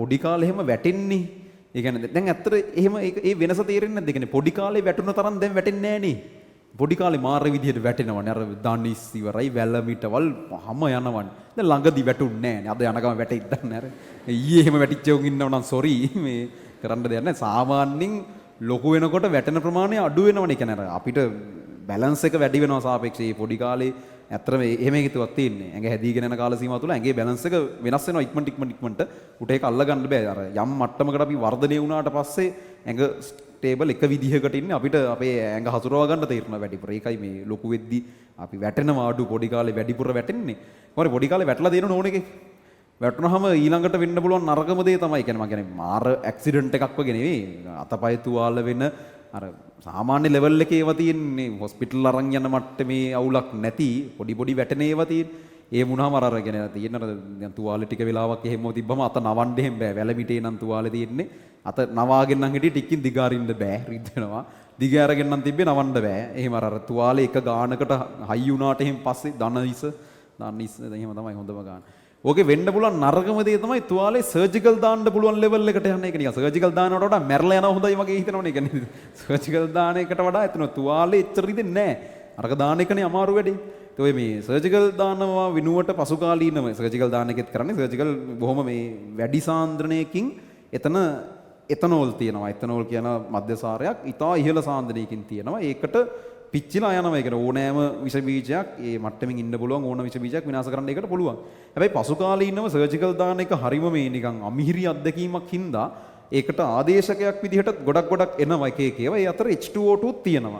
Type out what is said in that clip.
පොඩි කාලේ එහෙම වැටෙන්නේ. ඒ කියන්නේ දැන් ඇත්තට එහෙම ඒක ඒ වෙනස තේරෙන්නේ නැද්ද? ඒ කියන්නේ පොඩි කාලේ වැටුණ තරම් දැන් වැටෙන්නේ නෑ නේ. පොඩි කාලේ මාර විදිහට වැටෙනවනේ. අර දනිස් ඉවරයි, වැලමිටවල් හැම යනවනේ. දැන් ළඟදි වැටුන්නේ නෑනේ. අද යන ගම වැටෙයිද දන්නේ අර. ඊයේ එහෙම වැටිච්ච උන් ඉන්නව නම් සෝරි, මේ කරන්න දෙයක් නෑ. සාමාන්‍යයෙන් ලොකු වෙනකොට වැටෙන ප්‍රමාණය අඩු වෙනවනේ. ඒ කියන්නේ අර අපිට බැලන්ස් එක වැඩි වෙනවා සාපේක්ෂව. මේ පොඩි කාලේ ඇත්තටම එහෙම හේතුවක් තියෙන්නේ. ඇඟ හැදීගෙන යන කාල සීමාව තුළ ඇඟේ බැලන්ස් එක වෙනස් වෙනවා ඉක්මනට ඉක්මනට ඉක්මනට. උට ඒක අල්ල ගන්න බෑ. අර යම් මට්ටමකට අපි වර්ධනය වුණාට පස්සේ ඇඟ ස්ටේබල් එක විදිහකට ඉන්නේ, අපිට අපේ ඇඟ හසුරවා ගන්න තේරෙනවා වැඩිපුර. ඒකයි මේ ලොකු වෙද්දි අපි වැටෙනවා අඩු, පොඩි කාලේ වැඩිපුර වැටෙන්නේ. මොකද පොඩි කාලේ වැටලා තියෙන ඕන එකේ. වැටුනහම ඊළඟට වෙන්න පුළුවන් නරකම දේ තමයි, කියන්නේ මං කියන්නේ මාර ඇක්සිඩන්ට් එකක් වගේ නෙවෙයි. අතපය තුවාල වෙන අර සාමාන්‍ය ලෙවල් එකේ ඒවා තියෙන්නේ, හොස්පිටල් අරන් යන මට්ටමේ අවුලක් නැති පොඩි පොඩි වැටෙන ඒවා තියෙන්නේ. ඒ වුණාම අර අර කියන්නේ තියෙන අර දැන් තුවාලෙ ටික වෙලාවක් එහෙම තිබ්බම අත නවන්න එහෙම බෑ. වැලමිටේ නම් තුවාලෙ තියෙන්නේ. අත නවාගෙන නම් හිටියේ ටිකකින් දිග අරින්න බෑ. රිද්ද වෙනවා. දිග අරගෙන නම් තිබ්බේ නවන්න බෑ. එහෙම අර අර තුවාලේ එක ගානකට හයි වුණාට එහෙම පස්සේ දන ඉස දන ඉස එහෙම තමයි හොඳම ගාන. ඕකේ වෙන්න පුළුවන් නරකම දේ තමයි තුවාලේ සර්ජිකල් දාන්න පුළුවන් ලෙවල් එකට යන එක. නිකන් සර්ජිකල් දානවට වඩා මැරලා යනවා හොඳයි වගේ හිතනවනේ. ඒ කියන්නේ සර්ජිකල් දාන එකට වඩා එතන තුවාලේ එච්චර රිදෙන්නේ නැහැ. අරක දාන එකනේ අමාරු වැඩේ. ඒ ඔය මේ සර්ජිකල් දානවා වෙනුවට පසුකාලීනව සර්ජිකල් දාන එකෙත් කරන්නේ සර්ජිකල් බොහොම මේ වැඩි සාන්ද්‍රණයකින් එතන එතනෝල් තියෙනවා. එතනෝල් කියන මද්‍යසාරයක් ඉතා ඉහළ සාන්ද්‍රණයකින් තියෙනවා. ඒකට පිච්චිලා යනවා. ඒකට ඕනෑම විෂ බීජයක්, ඒ මට්ටමින් ඉන්න පුළුවන් ඕන විෂ බීජයක් විනාශ කරන්න ඒකට පුළුවන්. හැබැයි පසුකාලීනව සර්ජිකල් දාන එක හරිම මේ නිකන් අමිහිරි අත්දැකීමක් හින්දා ඒකට ආදේශකයක් විදිහට ගොඩක් ගොඩක් එනවා එක එක ඒවා. ඒ අතර H2O2 තියෙනවා.